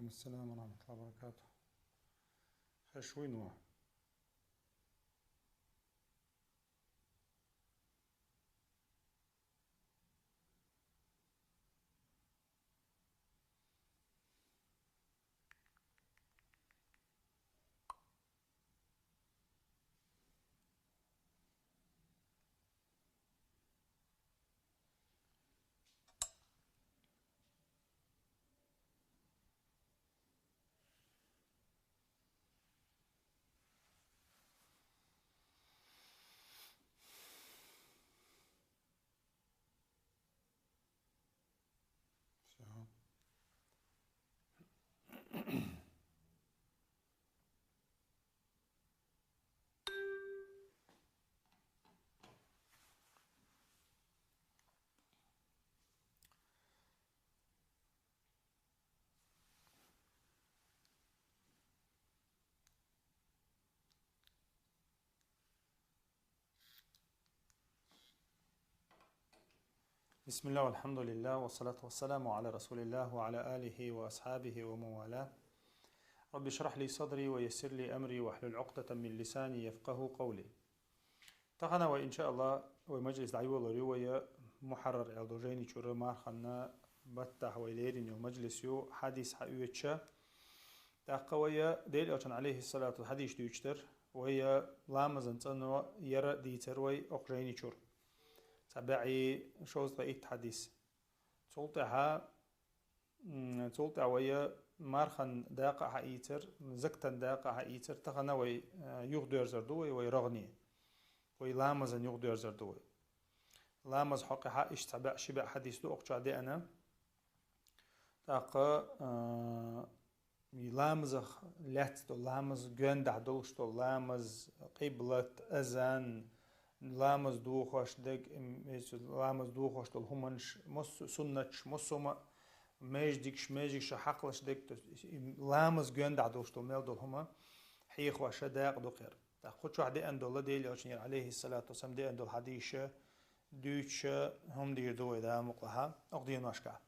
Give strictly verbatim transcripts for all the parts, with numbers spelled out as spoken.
السلام ورحمة الله وبركاته. Хеш вуй, Нух? Всё. بسم الله والحمد لله والصلاة والسلام على رسول الله وعلى آله وأصحابه ومن والاه. رب اشرح لي صدري ويسر لي أمري واحلل عقدة من لساني يفقهوا قولي. Тахана вай, иншааллах, вай мажлис дӀайолар ю вай Мухьаррар аьлла долу жайни чуьра марханна баттахь вай лерина йолу мажлис ю, хьадис хьаоьцуш. ТӀаккха вай Делан Элчан, алейхиссалату, хьадис дуьйцуш дара, вай ламазан цӀано яра дийцар вай окху жайни чуьра. Цхьа бӀе шовзткъе итт хьадис. Цул тӀаьхьа, м, цул тӀаьхьа вай мархан дакъа а хьаийцар, закатан дакъа а хьаийцар, тахана вай, э, юхадоьрзур ду вай, вай рогӀане. Вай ламазан юхадоьрзур ду вай. Ламаз хьокъехь иштта цхьа бӀе, ши бӀе хьадис ду окху чохь деана. ТӀаккха, а, и ламазах лаьцна долу, ламаз гоьндахь долуш долу, ламаз, къиблат, азан, ламаз дохош дерг, м, эцу ламаз дохош долу хӀуманаш, массо-, суннаташ, массо-, ма-, междигаш, междигаш хьакхалаш дерг, то есть и ламаз гоьндахь долуш долу мел долу хӀума хьехош дакъа ду кхера. ТӀаккха кху чохь деана долу Делан Элчанера, алейхиссалату вассалам, деана долу хьадисаш дуьйцуш, хӀума дийр ду вай Дала мукъалахь окху деношкахь.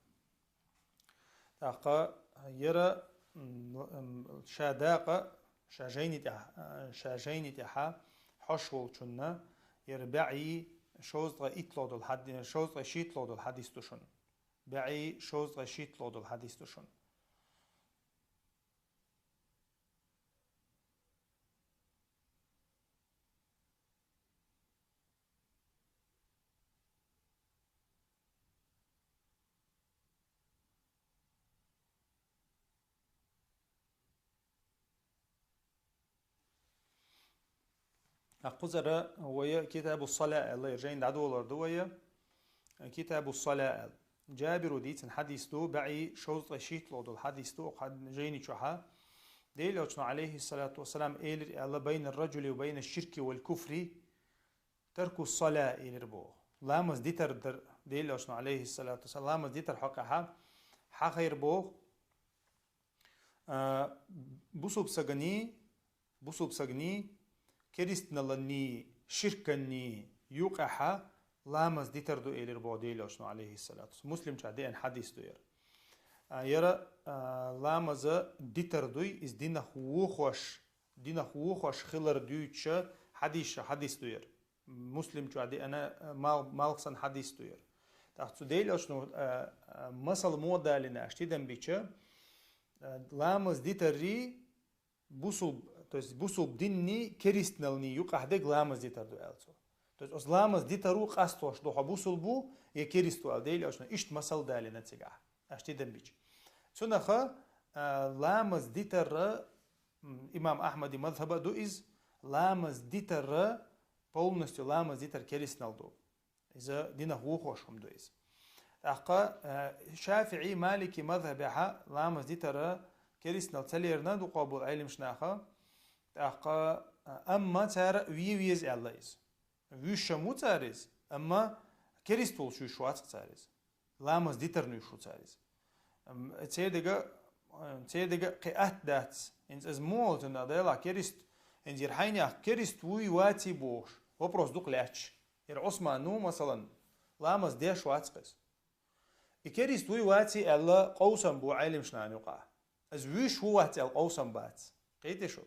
ТӀаккха яра, м, м, ша дакъа, ша жайни тӀехь-, ша жайни тӀехьа хьош волчунна, яра бӀе шовзткъе итталгӀа долу хьад-, шовзткъе шийтталгӀа долу хьадис ду шуна. БӀе шовзткъе шийтталгӀа долу хьадис ду шуна. Кхузара вай Китабу Сала аьлла, жайна дӀадолор ду вай. Китабу Сала аьлла. Джабира дийцина хьадис ду, бӀе шовзткъе шийтталгӀа долу хьадис ду, хьад-, жайни чохьа. Делан Элчано, алейхиссалату вассалам, элира аьлла: «Байна ар-раджули ва байна аш-ширки вал-куфри тарку ас-сала», элира боху. Ламаз дитар дар, Делан Элчано, алейхиссалату вассалам, ламаз дитар хьокъехь хьахайра боху, а, бусулба сагани, бусулба сагани, керистаналлани, ширканни юкъехь ламаз дитар ду, элира боху Делан Элчано, алейхиссалату вассалам. Муслим чохь деана хьадис ду яра. А, яра, а, ламаза дитар дуй, иза динах вухош, динах вухош хилар дуьйцуша хьадисша хьадис ду яра. Муслим чохь деана, а, мал-, малх санна хьадис ду яра. ТӀаккха цу Делан Элчано, а, а, масал муха далийна аша тидам бича, а, ламаз дитаррий, бусулб-, то есть бусулба динни керистаналлани юкъахь дерг ламаз дитар ду аьлла цо. То есть оцу ламаз дитаро къастош ду хьо бусулба ву я керист ву аьлла Делан Элчано, иштта масал далийна цигахь, аша тидам бича. Цунаха, а, ламаз дитарра, м, имам Ахьмади мазхаба ду иза, ламаз дитарра, полностью ламаз дитар керистаналла ду. Иза динах вухош хӀума ду иза. ТӀаккха, э, ШафиӀи, Малики мазхабехьа ламаз дитара керистаналла ца лерина ду къобал Ӏелимаш наха. ТӀаккха, э, амма цара ве веза аьлла иза. Вуьйш-м ву цара иза, амма керист волуш вуьйш вац-кх цара иза. Ламаз дитарна вуьйш ву цара иза. Ам, цердига, э, цердига кхин атта дац. ХӀинца иза муха волу цунна делахь керист, хӀинца яра хьайнех керист вуй, ваций бохуш, вопрос дукха лаьтташ. Яра Ӏусман ву, масалан, ламаз деш вац-кх иза. И керист вуй, ваций аьлла, къовсам бу Ӏелимаш нахана юкъахь. Из вуьйш ву вац аьлла къовсам бац. Кхетий шу?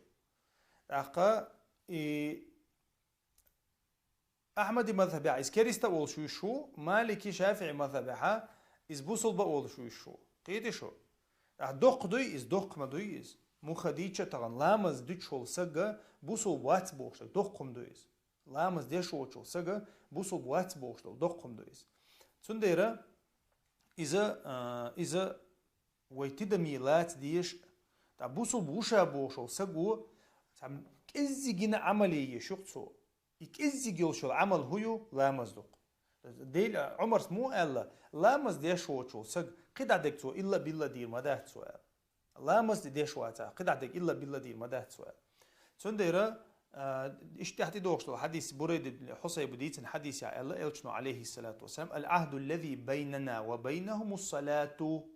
ТӀаккха и Ахьмади мазхабехь иза кериста а волуш вуьйш ву, Малики, ШафиӀи мазхабехьа иза бусулба а волуш вуьйш ву. Кхетий шу? Ахьа доккха дуй иза, доккха ма дуй иза. Муха дийча а тахана, ламаз дуьтуш волу сага бусулба вац бохуш дерг доккха хӀума ду иза. Ламаз деш воцу сага бусулба вац бохуш долу доккха хӀума ду иза. Цундела иза, а, иза вай тидаме лаца дезаш, ткъа бусулба ву ша бохуш волу саго цхьа кӀеззигина Ӏамал е еш ю-кх цо. И кӀеззиг йолуш йолу Ӏамал хӀун ю? Ламаз ду-кх. Дела, Ӏумарс муха аьлла, ламаз деш воцу саг, кхидӀа дерг цо илла-билла дийр ма дац цо аьлла. Ламаз деш вацахь, кхидӀа дерг илла-билла дийр ма дац цо аьлла. Цундела, а, иштта тӀаьхьа тӀедогӀуш долу хьадис, Бурайда ибн Хьусайба дийцина хьадисехь аьлла Элчано, алейхиссалату вассалам, «Аль-Ӏахду аллази байнана ва байнахумус-салату».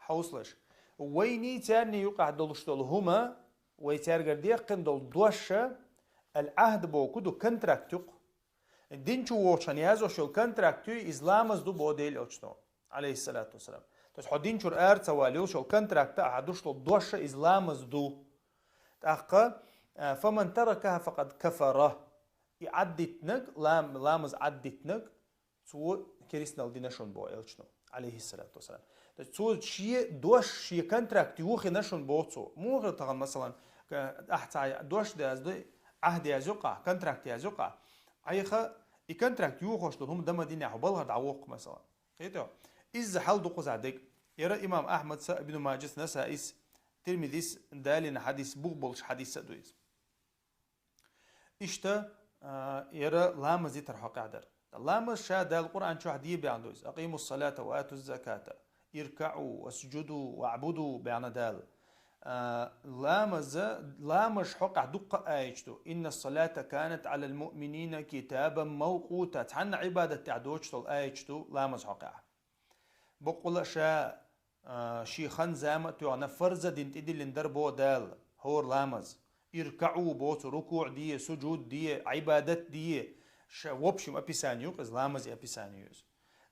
Хьовсалаш. Вайний царний юкъахь долуш долу хӀума, вай цаьргара деккхина долу дош, аль-Ӏахд боху ду, контракт ю-кх. Дин чу вохучхьана яздеш йолу контракт ю, иза ламаз ду боху Дела Элчано, алейхиссалату вассалам. То есть хьо дин чуьра ара ца вала йолуш йолу контракт, ахьа душ долу дош, иза ламаз ду. ТӀаккха, а, «Фаман таракаха факъад кафара». И Ӏаддитинарг, лам-, ламаз Ӏаддитинарг, цо керстанал дина шуна боху Элчано, алейхиссалату вассалам. То есть цо шен дош, шен контракт юхийна шуна боху цо. Муха тахана, масалан, ка-, ахьа цхьа дош дазду, Ӏахд язйоккха, контракт язйоккха. Айха и контракт юхош долу хӀума дан ма динехь, хьо балхара дӀавоккху, масалан. Кхетий? Изза хьал ду кхузахь дерг. Яра имам Ахьмадса, Ибн Маджас, Насаис, Тирмизис далийна хьадис, бух болуш хьадис а ду иза. Иштта, а, яра ламаз дитар хьокъехь дара. Ламаз ша Дала Къуръан чохь де баьхна ду иза: «Акъимус-салата ва атуз-заката, иркаӀу, васджуду, ваӀбуду», баьхна Дала. А, ламаза, ламаз хьокъехь дуккха а аяташ ду: «Иннас-салата канат Ӏалал-муъминина китабан мавкъута». Цхьанна Ӏибадат тӀехь доцуш долу аяташ ду ламаз хьокъехь. Баккъала а ша, а, шен хан-зама а тоьхна, фарза дина тӀедиллина дара боху Дала хӀора ламаз. ИркаӀу боху цо, рукуӀ де, суджуд де, Ӏибадат де. Ша, в общем, описание ю-кх иза, ламазан описание ю иза.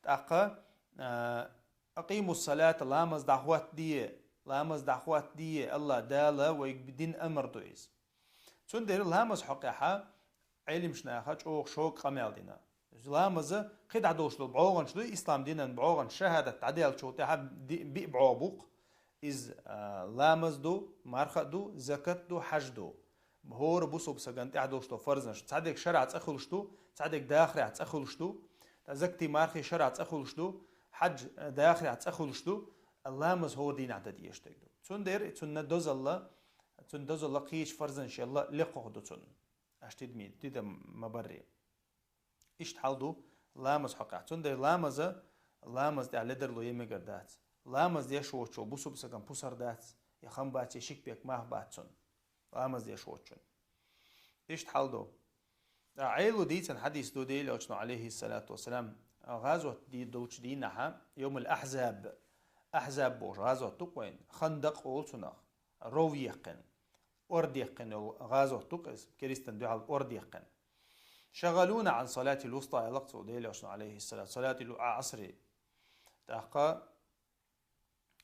ТӀаккха, а, «Акъимус-салата», ламаз дӀахӀоттаде, ламаз дӀахӀоттаде, АллахӀ Дала вайга дина амар ду иза. Цундела ламаз хьокъехьа Ӏеламнаха чӀогӀа шога къамел дина. Ламаза кхидӀа долуш долу бӀогӀанаш ду, ислам динан бӀогӀанаш, шахӀадат дӀадаьллачул тӀаьхьа ди-, биъ бӀогӀа бу-кх. Иза, а, ламаз ду, марха а ду, закат ду, хьаж ду. ХӀора бусулба сагана тӀехь долуш долу фарзанаш. Цхьадерг шарахь цӀа хуьлуш ду, цхьадерг дахарехь цӀа хуьлуш ду. Ткъа закатий, мархий шарахь цӀа хуьлуш ду, хьаж, а, дахарехь цӀа хуьлуш ду. Ламаз хӀора дийнахь дан дезаш дерг ду. Цундела цунна дозалла, цунна дозалла кхечу фарзанашелла лекхах ду цунна. Аша тидаме, тидам ма барри. Иштта хьал ду ламаз хьокъехь. Цундела ламаза, ламаз тӀехь ледарло е мегар дац. Ламаз деш воцучо бусулба саган пусар дац, я хам бац, я шикбек мах бац цунна. Ламаз деш воцучун. Иштта хьал ду. А, Ӏело дийцина хьадис ду Дела Элчано, алейхиссалату вассалам, гӀазот ди-, долчу дийнахьа, йомул Ахьзаб. Ахьзаб бохуш гӀазот ду-кх вайн. Хандакъ олу цунах. Ров еккхина. Ордеккхина йолу гӀазот ду-кх иза, керистан дуьхьал ордеккхина. «Шагалуна Ӏан салатил вуста», аьлла-кх цо Дела Элчано, алейхиссалату, салатил Ӏасри. ТӀаккха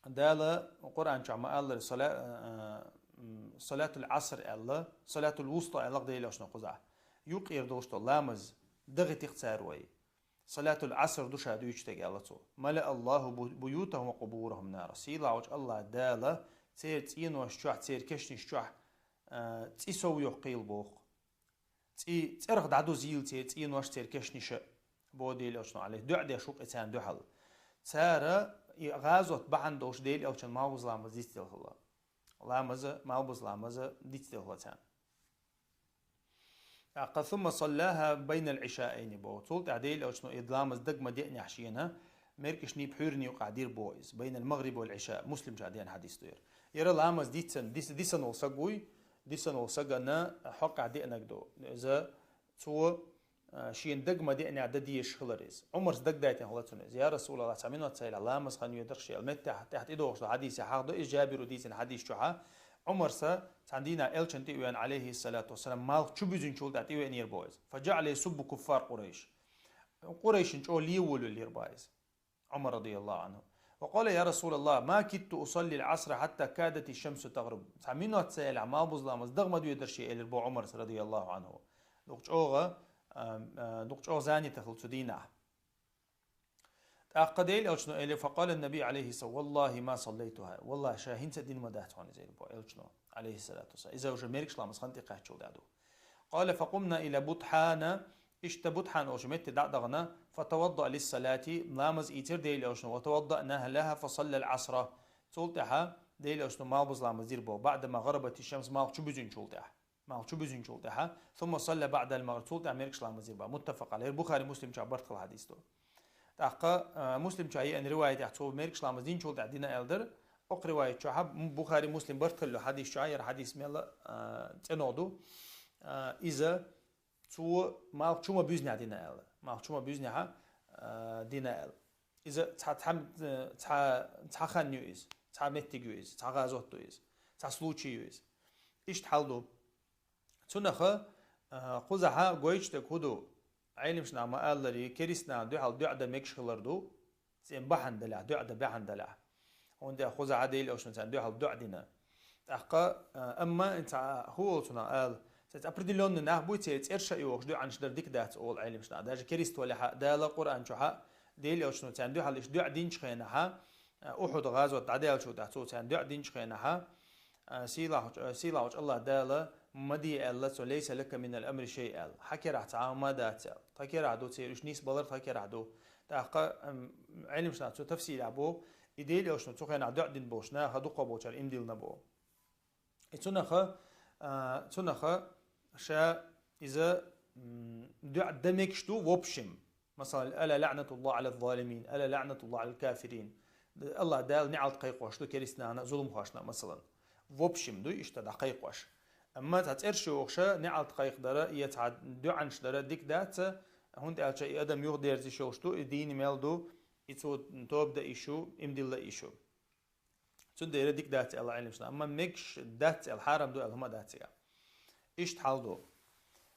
Дала Къуръан чохь ма-аллара сала-, а, м, салатул Ӏаср аьлла, салатул вуста аьлла-кх Дела Элчано кхузахь. Юккъера долуш долу ламаз дахийти-кх цара вай. Салатул Ӏаср ду ша дуьйцуш дерг, аьлла цо. «Мала Аллаху бу-, буютахум ва къубурахум нара». Сийлахьчу АллахӀ Дала церан цӀенош чохь, церан кешнаш чохь, а, цӀе сов йоккхийла боху. ЦӀе, цӀерах дӀадузийла церан цӀенош, церан кешнаша, боху Дела Элчано, алейхи, дуӀа деш ву-кх и царна дуьхьал. Цара и гӀазот бахьана долуш Дела Элчано малхбуза ламаз дицделла хилла. Ламаза, малхбуза ламаза дицделла хилла царна. ТӀаккха «сумма саллаха байнал Ӏишаайни» боху. Цул тӀаьхьа Дела Элчано и ламаз дага ма деънехь шена, меркишний, пхьуьйранний юкъахь дира боху иза. «Байнал магъриб вал Ӏиша», Муслим чохь деана хьадис ду яра. Яра ламаз дицан, дис-, дисан волу саг вуй, дисан волу сагана хьокъехь деънарг ду. Иза цо, а, шена дага ма деънехь дан дезаш хилар иза. Ӏумарс дагадайтина хилла цунна иза: «Я Расулаллах, цхьа минот ца елахь, ламаз хан йоьдуш», аьлла. Меттехь, тӀехь тӀедогӀуш долу хьадисехь хьахдо иза, Жабиро дийцина хьадис чохьа. Ӏумарса цхьана дийнахь Элчанна тӀе а веана, алейхиссалату вассалам, малх чу буьзинчул тӀаьхьа тӀе веанера боху иза. «Фаджаъала ясуббу куффар Къурайш». Къурайшин чӀогӀа ле волавеллера боху иза Ӏумар, радияллаху Ӏанху. فقال: يا رسول الله، ما كدت أصلي العصر حتى كادت الشمس تغرب. Цхьа минот ца яьлча, малхбуза ламаз дагӀа ма доьдура ше, элира бо Ӏумара, радияллаху Ӏанху. Дукха чӀогӀа, а, а, дукха чӀогӀа занят хилла цу дийнахьа. ТӀаккха Даьла Элчано элира, فقال النبي عليه الصلاة والسلام: والله ما صليتها. Валлахьи, ша хӀинца а дина ма дац хьона иза, элира бо Элчано, عليه الصلاة والسلام. Иза уже мергаш ламаз хинна тӀакхаьччул тӀехьагӀа ду. قال: فقمنا إلى بطحان. Иштта Бутхьан олча метте дӀа а дахана, فتوضأ للصلاة, ламаз ийцар Даьла Элчано, وتوضأنا لها فصلى العصر. Цул тӀехьагӀа Даьла Элчано малхбуза ламаз дир бо, بعدما غربت الشمس, малх чубузийначул тӀехьагӀа. Малх чубузийначул тӀехьагӀа, ثم صلى بعدها المغرب, цул тӀехьагӀа мергаш ламаз дир бо. متفق عليه. Бухари, Муслим чу барт хилла хьадис ду. ТӀаккха, а, Муслим чу еана риваятехь цо мергаш ламаз динчул тӀехьагӀа дина аьлла дар, окх риваят чу, Бухари, Муслим барт хилла хьадис чу, яр хьадис мел, а, цӀеногӀа ду. А, иза цо малх чу ма буьзнехь дина аьлла. Малх чу ма буьзнехь, а, дина аьлла. Иза цхьа, цхьа, цхьа, цхьа хан ю иза, цхьа меттиг ю иза, цхьа гӀазот ду иза, цхьа случай ю иза. Иштта хьал ду. Цунах, а, кхузахь гойтуш дерг хӀун ду? Ӏелимаш наха ма-аллара, керистанашна дуьхьал дуӀа дан мегаш хилар ду, цӀен бахьана далехь, дуӀа дан бахьана далехь. ХӀунда аьлча кхузахь Даьла Элчано царна дуьхьал дуӀа дина. ТӀаккха, а, амма цхьа хӀун олу цунах ала, цхьа определённый нах буй, церан цӀераш а йохуш дуӀанаш дар дика дац олу Ӏелимаш наха. Даже керист валехь а, Дала Къуръан чохь а, Даьла Элчано царна дуьхьал иштта дуӀа динчу хенахь, а, Ухьуд гӀазот дӀадаьллачул тӀехьагӀа цо царна дуӀа динчу хенахь, а, сийлахь-, сийлахьчу АллахӀ Дала ма де аьлла цо: ليس لك من الأمر شيء аьлла. Хьан карахь цхьа хӀума дац аьлла. Тхан карахь ду церан уьш нисбалар, тхан карахь ду. ТӀаккха, ам, Ӏелимаш наха цу тафсирехь боху, и Даьла Элчано цу хенахь дуӀа дина болчу наха дукхах болчара иман диллина боху. И цунах, а, цунах ша иза, м, дуӀа дан мегаш ду, в общем. Масала, ألا لعنة الله على الظالمين، ألا لعنة الله على الكافرين. АллахӀ Дала неӀалт кхайкхош ду керистанашна, зуламхошна, масала. В общем ду иштта дӀакхайкхош. Амма цхьа цӀераш йохуш неӀалт кхайкхадара я цхьа дуӀанаш дара дика дац, хӀунда аьлча и адам юхадерзаш йолуш ду, и дийна мел ду, и цо тоба дан йиш ю, иман дилла йиш ю. Цундела дика дац аьлла Ӏелимаш наха, амма мегаш дац аьлла, хьарам ду аьлла хӀума дац цигахь. Иштта хьал ду.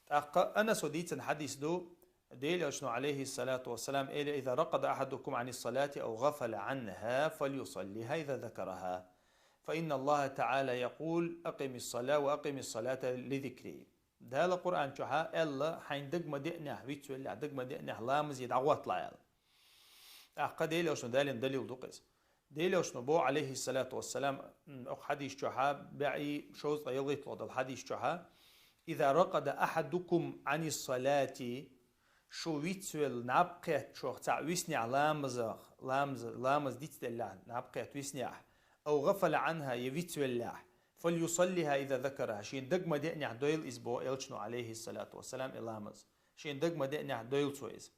ТӀаккха Анаса дийцина хьадис ду, Даьла Элчано, عليه الصلاة والسلام, элира: إذا رقد أحدكم عن الصلاة أو غفل عنها فليصلها إذا ذكرها، فإن الله تعالى يقول: أقم الصلاة وأقم الصلاة لذكري. Дала Къуръан чохь а аьлла, хьайн дага ма деанехь, вицвеллехь, дага ма деанехь, ламазе дӀагӀотталахь аьлла. ТӀаккха Даьла Элчано далийна далил ду-кх иза. Даьла Элчано боху, عليه الصلاة والسلام, м, окху хьадис чохь а, бӀе шовзткъе ялхитталгӀа долу хьадис чохь а: إذا رقد أحدكم عن الصلاة, шу вицвелла наб кхеттачух цхьаъ виснехь ламазах, ламаз, ламаз дицделлехь наб кхетта виснехь, أو غفل عنها, я вицвеллехь, فليصلها إذا ذكرها, шен дага ма деанехь дойла иза боху Элчано, عليه الصلاة والسلام, и ламаз. Шен дага ма деанехь дойла цо иза.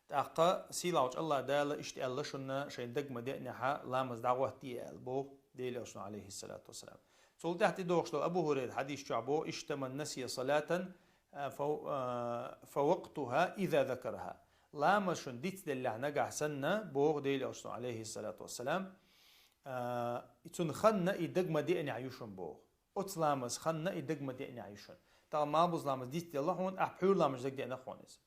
ТӀаккха сийлахьчу АллахӀ Дала иштта аьлла шуна, шайн дага ма деанехь ламаз дӀагӀоттае аьлла боху Даьла Элчано, عليه الصلاة والسلام. Цул тӀаьхьа тӀедогӀуш долу Абу ХӀурайра хьадис чохь боху: إنما نسي صلاة, а, فو-, а, فوقتها إذا ذكرها. Ламаз шуна дицделлехь нагахь санна, боху Даьла Элчано, عليه الصلاة والسلام, а, цунна ханна и дага ма деанехь ю шуна боху. Оцу ламаз ханна и дага ма деанехь ю шуна. Тахана малхбуза ламаз дицделла хьуна, ахь пхьуьйра ламаз дага деана хьуна иза.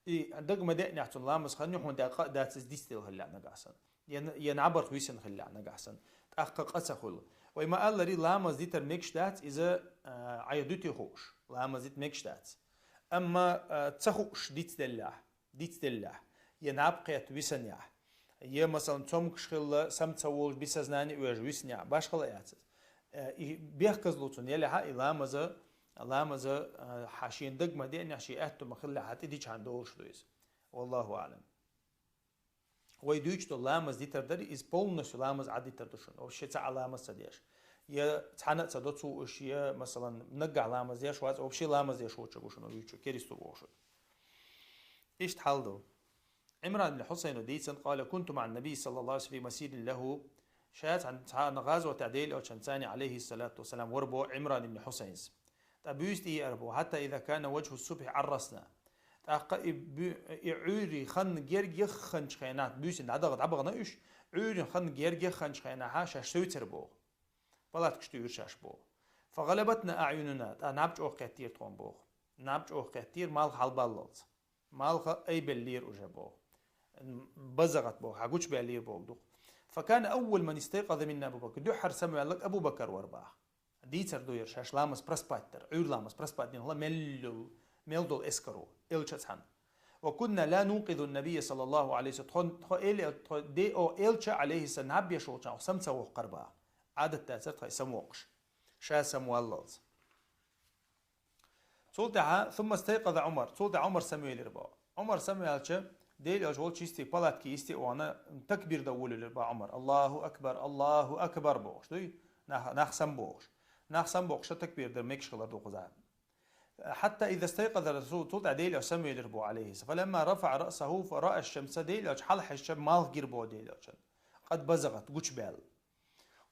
И дага ма деанехь цунна ламаз хан ю хьуна, дакъа а дац иза дицделла хиллехь нагахь санна. Я, я набарх висина хиллехь нагахь санна. ТӀаккха къа ца хуьлу. Вай ма-аллара, ламаз дитар мегаш дац иза, а, Ӏайха дуьтий хууш. Ламаз дита мегаш дац. Амма, а, ца хууш дицделлехь, дицделлехь, я наб кхетта висанехь, я, масалан, цомгуш хилла, сам ца волуш, без сознания вежа виснехь, башхала яц иза. Э, и бехказло цунна елахь а, и ламаза, ламаза, э, хьан шен дага ма деанехь, шен аьтту ма хиллехь, хьан тӀедича хьан долуш ду иза. والله أعلم. Вай дуьйцуш долу ламаз дитар дарий, иза полностью ламаз Ӏадитар ду шуна. Вообще цхьа а ламаз ца деш. Я цхьана а ца доцуш, я, масалан, наггахь ламаз деш вац, вообще ламаз деш воцург ву шуна дуьйцуш, керисталла ву шуна. Иштта хьал ду. Ӏимран ибн Хьусайна дийцина, قال: كنت مع النبي صلى الله عليه وسلم في مسير له. Ша цхьана, цхьана гӀазотехь Даьла Элчанца, عليه الصلاة والسلام, вара боху Ӏимран ибн Хьусайнс. Ткъа буьйса тӀееара боху, حتى إذا كان وجه الصبح عرسنا. ТӀаккха и буь-, и Ӏуьйрий хан герга яхханчу хенахь, буьйсанна дӀадаха дӀабахана уьш, Ӏуьйрий хан герга яхханчу хенахь шаьш севцира боху. Палаткаш туьйхира шаьш боху. فغلبتنا أعيننا, тӀаккха наб чӀогӀа кхеттера тхуна боху. Наб чӀогӀа кхеттера, малх хьалабаллалц. Малх айбеллера уже боху. Базагат боху, хьа гучбаьллера боху дукха. فكان أول من استيقظ منا أبو بكر. Дуьххьара самаваьлларг Абу Бакар вара баха. Дийцар ду яра шаьш ламаз проспать дар. Ӏуьйра ламаз проспать дина хила мел йолу, мел долу эскаро, элча цхьаьна. وكنا لا نوقظ النبي صلى الله عليه وسلم. Тхо, тхо эли, тхо де-, о, элча, алейхиссалам, наб еш волча, сам ца воккхар баха. Ӏадат дацар тхай самвоккхуш. Ша самваллалц. Цул тӀаьхьа, ثم استيقظ عمر. Цул тӀаьхьа Ӏумар самавелира боху. Ӏумар самаваьлча, Дела Элча волчу йисте, палатке йисте а вахана, такбир дан волавелира боху Ӏумар. «Аллаху акбар, Аллаху акбар», бохуш, дуй? Нах, нах самбохуш. Нах самбохуш, такбир дан мегаш хилар ду кхузахь. حتى إذا استيقظ الرسول, цул тӀаьхьа Дела Элча самавелира боху, алейхиссалам. فلما رفع رأسه فرأى الشمس, Дела Элча хьалахьаьжча, малх гира боху Дела Элчан. قد بزغت, гучубаьлла.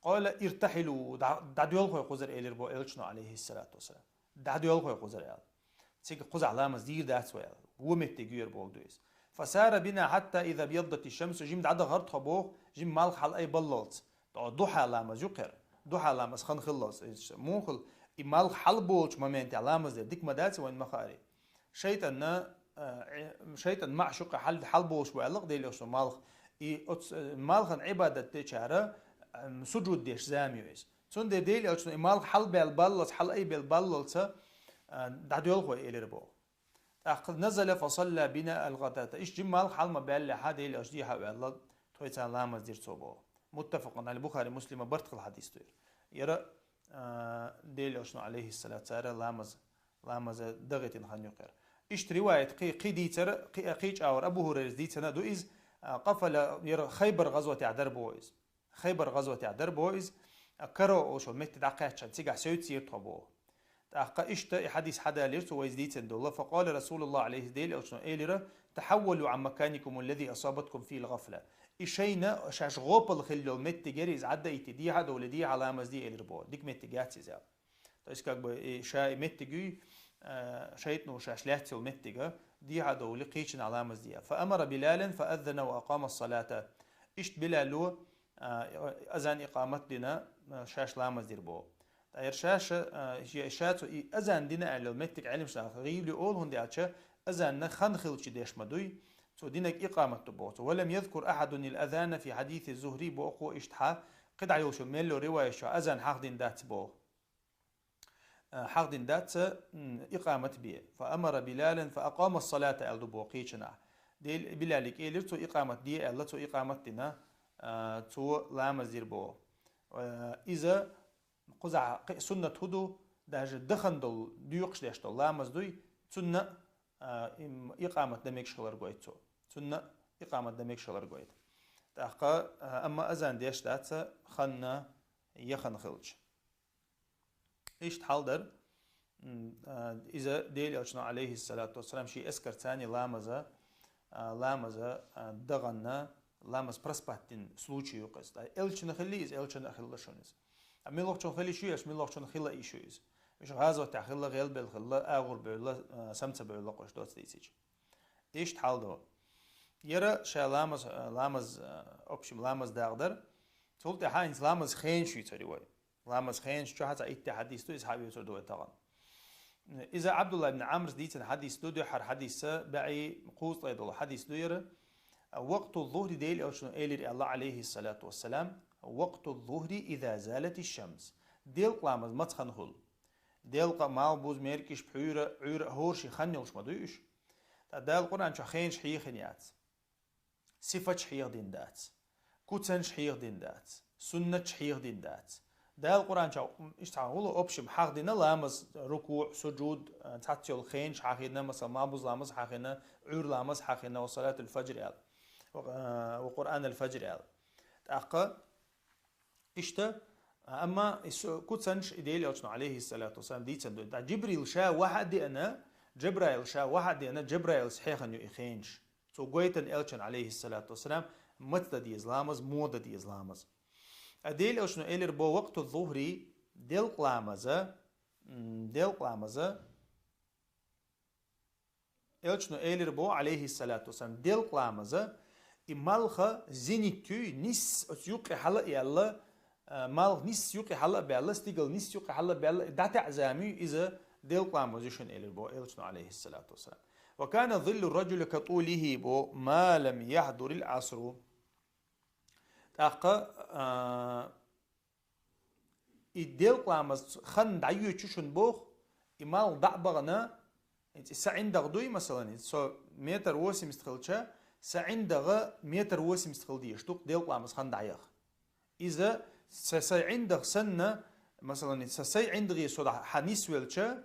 قال: «ارتحلوا», дӀа-, дӀадоьлхой кхузара, элира боху Элчано, алейхиссалату вассалам. ДӀадоьлхой кхузара аьлла. Цига кхузахь ламаз дийр дац вай аьлла. Вон меттиг ю яра боху ду иза. فسار بنا حتى إذا ابيضت الشمس, жима дӀадахара тхо боху, жима малх хьалаайбаллалц. Духьа ламаз ю кхера. Духьа ламаз хан хиллалц. Иза муха хила, и малх хьалаболучу моментехь ламаз дер дика ма дац вайн ма хаари. ШайтӀанна, э, шайтӀан маӀа шуьйра хьал-, хьалаболуш бу аьлла-кх Дела Элчано малх. И оцу, э, малхан Ӏибадат дечара, м, сужуд деш зама ю иза. Цундела Дела Элчано и малх хьалабаьлла баллалц, хьалаайбелла баллалца, э, дӀадоьлхой элира боху. ТӀаккха نزل فصلى بنا الغداة. Иштта жима малх хьала ма баьллехьа, Дела Элча дехьа а ваьлла, тхоьца ламаз дира цо боху. متفق عليه, Бухари, Муслима барт хила хьадис ду яра. Яра, э, Дела Элчано, алейхиссалату, цара ламаз ламаза дагӀийтина хан ю кхера. Иштта риваят кхи-, кхин дийцара, кхи-, кхин чӀагӀвар Абу Хурайрас дийцина ду иза, а, къафала яра Хайбар гӀазотехь дара боху иза. Хайбар гӀазотехь дара боху иза, а, Каро олуш йолу метте дӀакхаьчча, цигахь севцира тхо боху. ТӀаккха иштта и хьадис хьадалийра цо вайца дийцина долу. فقال رسول الله عليه, Дела Элчано элира: «تحولوا عن مكانكم الذي أصابتكم فيه الغفلة». И шайна шаьш гӀопал хилла йолу меттиг яра иза, Ӏадда а йитте, дехьа а довлий, дехьа ламаз де элира боху. Дика меттиг яц иза аьлла. То есть, как бы, и ша и меттиг юй, э, шайтӀано шаьш лаьцна йолу меттига, дехьа а довлий, кхечанхьа ламаз де. فأمر بلالا فأذن وأقام الصلاة. Иштта Билало, э, азан, икъамат дина, э, шаьш ламаз дира боху. ТӀаккха яра шаьш, э, ша, ша цо и азан дина аьлла йолу меттиг Ӏеламнаха гӀийла ю олу, хӀунда аьлча азанна хан хилча деш ма дуй, цо динарг икъамат ду боху. Цо: «ولم يذكر أحد الأذان في حديث الزهري», боху иштта хьа, кхидӀа йолуш йолу мелло риваят чохь азан хьахдина дац боху. Э, хьахдина дац, м, икъамат бе. «فأمر بلالا فأقام الصلاة», аьлла ду боху кхечанхьа. Дел-, Билалига элира цо икъамат де аьлла, цо икъамат дина, э, цо ламаз дира боху. Э, иза кхузахь кхин суннат хӀун ду, даже дахана долу, доькъуш деш долу ламаз дуй, цунна, э, им, икъамат дан мегаш хилар гойту цо. Цунна икъамат дан мегаш хилар гойту. ТӀаккха, э, амма азан деш дац, ханна, яхана хилча. Иштта хьал дара. М, а, иза Дела Элчано, алейхиссалату вассалам, шен эскарца ламаза, а, ламаза, а, дагӀанна, ламаз проспать дина случай ю-кх иза. Ткъа Элчана хилла иза, Элчана а хилла шуна иза. А муьлххачун хила йиш ю, аша муьлххачун хила йиш ю иза. Уьш гӀазотехь хилла, гӀелбелла хилла, агӀор бевлла, а, сам ца бевлла-кх уьш, доцца дийцича. Иштта хьал ду. Яра ша ламаз, а, ламаз, а, общем, ламаз дагӀа дара. Цул тӀаьхьа хӀинца ламаз хенаш ю цара вай. Ламаз хенаш чохь цхьа итт хьадис ду, иза хьавоьцур ду вай тахана. Иза Абдулла ибн Амрас дийцина хьадис ду, дуьххьара хьадисса баьӀий кхузткъе долу хьадис ду яра. وقت الظهر, Дела Элчано элира аьлла, алейхиссалату вассалам: «وقت الظهر إذا زالت الشمس». Делкъа ламаз маца хан хуьлу? Делкъа, малх буза, меркӀиш, пхьуьйра, Ӏуьйра, хӀора ши хан йолуш ма дуй уьш? Ткъа Дала Къуръан чохь хенаш хьехина яц. Сифаташ хьехадина дац. Куцанаш хьехадина дац. Суннаташ хьехадина дац. Дала Къуръан чохь, м, иштта гӀуллакх, общем, хьахдина ламаз, рукуъ, сужуд, а, цхьацца йолу хенаш хьахийна, масала, малх буза ламаз хьахийна, Ӏуьйра ламаз хьахийна, ва салатул фаджр аьлла. Ва, а, ва Къуръанал фаджр аьлла. ТӀаккха Иштта, амма и со-, куцанаш и Дела Элчано, алейхиссалату вассалам, дийцина ду. ТӀаккха Джибрил ша вахьа а деана, Джабраил ша вахьа а деана, Джабраилс хьехана ю и хенаш. Цо гойтина Элчана, алейхиссалату вассалам, маца дан деза ламаз, муха дан деза ламаз. А Дела Элчано элира бо وقت الظهر, делкъа ламаза, м, делкъа ламаза, Элчано элира бо, алейхиссалату вассалам, делкъа ламаза, и малха зенит юй, нис оцу юккъе хьала а яьлла, а, малх нис юккъе хьала а баьлла, стигал нис юккъе хьала а баьлла, и дӀатаьӀза ма юй, иза делкъа ламаз ю шуна элира бо Элчано, алейхиссалату вассалам. وكان ظل الرجل كطوله بو ما لم يحضر العصر. ТӀаккха, а, и делкъа ламаз хан дӀайоьдуш шун боху, и малх дӀа а бахана, и са ӀиндагӀ дуй, масалан, и со метр восемьдесят хилча, са ӀиндагӀа метр восемьдесят хила дезаш ду-кх делкъа ламаз хан дӀаяха. Иза са, са ӀиндагӀ санна, масалан, и са сай ӀиндагӀе со дӀа хьан нисвелча,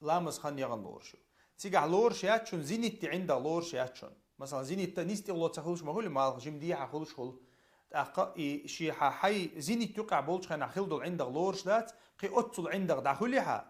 ламаз хан яхана лоруш ю. Цигахь лоруш яц шун, зенитте ӀиндагӀ лоруш яц шун. Масалан, зенитта нисса тӀехула ца хуьлуш ма хуьлу, малх жима дехьа хуьлуш хуьлу. ТӀаккха и шен хьан хьайн зенит юкъахь болчу хенахь хила долу ӀиндагӀ лоруш дац, кхин оццул ӀиндагӀ дӀа хуьлий хьан,